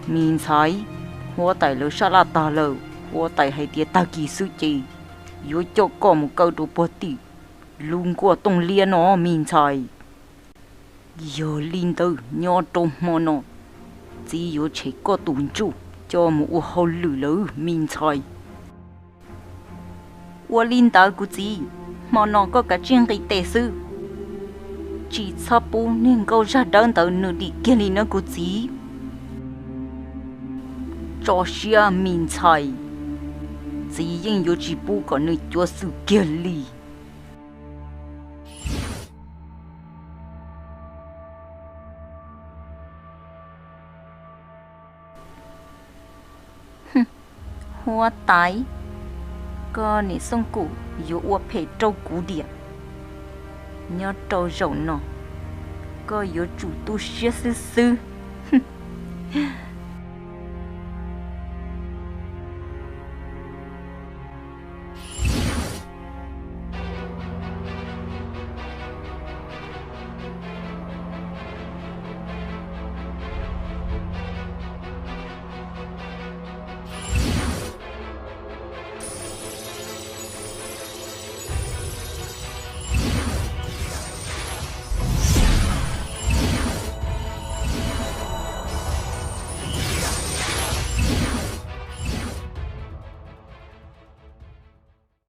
Me ntxhais, huab tais lawv sab laj tag lawm, huab tais hais tias tag kis xwb ces yuav coj koj mus kaw rau puag tim lub nkuaj tooj liab no me ntxhais. Yog li ntawd nyob rau hmo no, txiv yuav tshem koj tus ntsuj coj mus ua hauj lwm lawm me ntxhais. Ua li ntawd kuv txiv, hmo no koj kav tsij nqis tes xwb, tsis txhob pub niag nkauj zaj dawb ntawd nws dim kiag li nawb kuv txiv. Tso siab me ntxhais, txiv yeej yuav tsis pub kom nws cuav xwm kiag li. Huab tais, koj niam Xooj Kum yuav ua phem rau kuv diam. Nyob rau zaum no, koj yuav tsum tu siab xwb xwb.